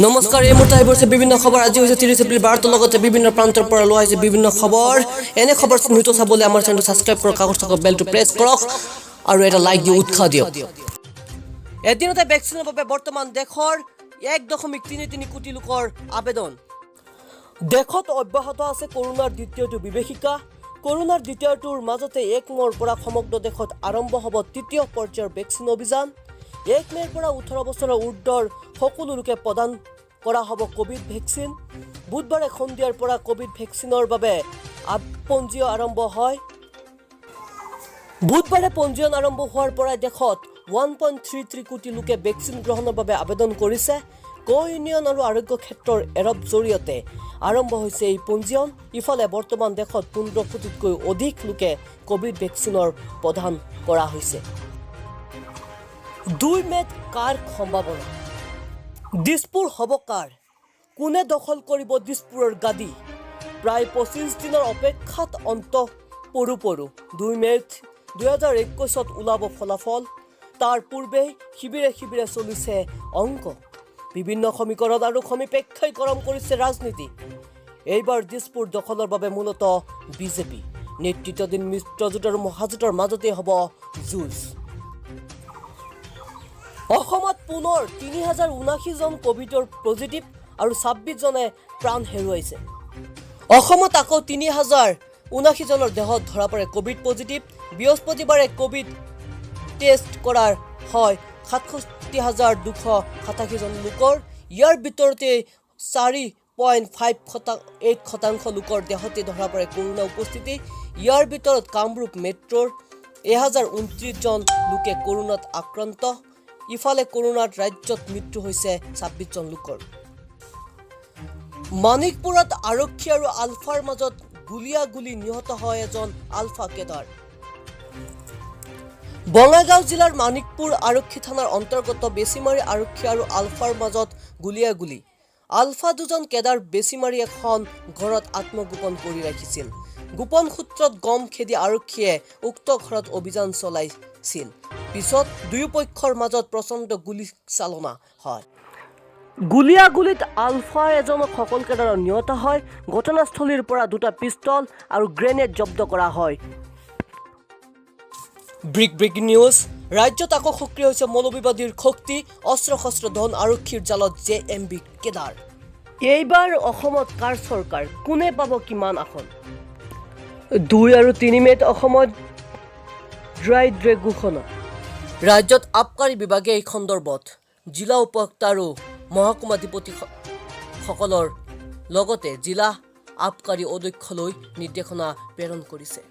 নমস্কাৰ, এই মুহূৰ্তে আহি পৰিছে বিভিন্ন খবৰ। আজি হৈছে 30 এপ্ৰিল। ভাৰতৰ লগতে বিভিন্ন প্ৰান্তৰ পৰা লোৱা হৈছে বিভিন্ন খবৰ। এনে খবৰ নিতৌ চাবলৈ আমাৰ চেনেলটো ছাবস্ক্ৰাইব কৰক, কাষত থকা বেলটো প্ৰেছ কৰক আৰু এটা লাইক দি উৎসাহ দিয়ক। এদিনতে ভেকচিনৰ বাবে বৰ্তমান দেশৰ 1.33 কোটি লোকৰ আবেদন। দেশত অব্যাহত আছে কৰোণাৰ দ্বিতীয়টো বিভীষিকা। কৰোণাৰ দ্বিতীয়টোৰ মাজতে 1 মে'ৰ পৰা সমগ্ৰ দেশত আৰম্ভ হ'ব তৃতীয় পৰ্যায়ৰ ভেকচিন অভিযান। 1 মে'ৰ পৰা 18 বছৰৰ ঊৰ্ধৰ সকলো লোকে প্ৰদান কৰা হ'ব ক'ভিড ভেকচিন। বুধবাৰে সন্ধিয়াৰ পৰা ক'ভিড ভেকচিনৰ বাবে পঞ্জীয়ন আৰম্ভ হয়। বুধবাৰে পঞ্জীয়ন আৰম্ভ হোৱাৰ পৰাই দেশত 1.33 কোটি লোকে ভেকচিন গ্ৰহণৰ বাবে আবেদন কৰিছে। কোউইন আৰু আৰোগ্য সেতুৰ এপৰ জৰিয়তে আৰম্ভ হৈছে এই পঞ্জীয়ন। ইফালে বৰ্তমান দেশত 15 কোটিতকৈ অধিক লোকে ক'ভিড ভেকচিনৰ প্ৰদান কৰা হৈছে। 2 মে'ত কাৰ সম্ভাৱনা? দিছপুৰ হ'ব কাৰ? কোনে দখল কৰিব দিছপুৰৰ গাদী? প্ৰায় 25 দিনৰ অপেক্ষাত অন্ত পৰো পৰো। 2 মে'ত 2021ত ওলাব ফলাফল। তাৰ পূৰ্বেই শিবিৰে শিবিৰে চলিছে অংক। বিভিন্ন সমীকৰণ আৰু সমীপেক্ষাই গৰম কৰিছে ৰাজনীতি। এইবাৰ দিছপুৰ দখলৰ বাবে মূলতঃ বিজেপি নেতৃত্বাধীন মিত্ৰজোঁট আৰু মহাজোঁটৰ মাজতেই হ'ব যুঁজ। অসমত পুনৰ 3079জন ক'ভিডৰ পজিটিভ আৰু 26জনে প্ৰাণ হেৰুৱাইছে। অসমত আকৌ 3079জনৰ দেহত ধৰা পৰে ক'ভিড পজিটিভ। বৃহস্পতিবাৰে ক'ভিড টেষ্ট কৰাৰ হয় 67,287জন লোকৰ। ইয়াৰ ভিতৰতে 4.58% লোকৰ দেহতে ধৰা পৰে কৰোণা উপস্থিতি। ইয়াৰ ভিতৰত কামৰূপ মেট্ৰ'ৰ 1029জন লোকে কৰোণাত আক্ৰান্ত। ইফালে কৰোণাত ৰাজ্যত মৃত্যু হৈছে 26জন লোকৰ। মানিকপুৰত আৰক্ষী আৰু আলফাৰ মাজত গুলীয়াগুলি, নিহত হয় এজন আলফা কেডাৰ। বঙাইগাঁও জিলাৰ মানিকপুৰ আৰক্ষী থানাৰ অন্তৰ্গত বেছিমাৰী আৰক্ষী আৰু আলফাৰ মাজত গুলীয়াগুলি। আলফা দুজন কেডাৰ বেছিমাৰী এখন ঘৰত আত্মগোপন কৰি ৰাখিছিল। গোপন সূত্ৰত গম খেদি আৰক্ষীয়ে উক্ত ঘৰত অভিযান চলাইছিল। পিছত দুয়োপক্ষৰ মাজত প্ৰচণ্ড গুলীচালনা হয়। গুলীয়াগুলীত আলফাৰ এজন সফল কেডাৰ নিহত হয়। ঘটনাস্থলীৰ পৰা দুটা পিষ্টল আৰু গ্ৰেনেড জব্দ কৰা হয়। ব্ৰেকিং নিউজ, ৰাজ্যত আকৌ সক্ৰিয় হৈছে মৌলবাদীৰ শক্তি। অস্ত্ৰ শস্ত্ৰ, ধন আৰক্ষীৰ জালত জে এম বি কেডাৰ। এইবাৰ অসমত কাৰ চৰকাৰ? কোনে পাব কিমান আসন? 2 আৰু 3 মে'ত অসমত ড্ৰাই ডে ঘোষণা। ৰাজ্যত আবকাৰী বিভাগে এই সন্দৰ্ভত জিলা উপায়ুক্ত আৰু মহকুমাধিপতিসকলৰ লগতে জিলা আবকাৰী অধ্যক্ষলৈ নিৰ্দেশনা প্ৰেৰণ কৰিছে।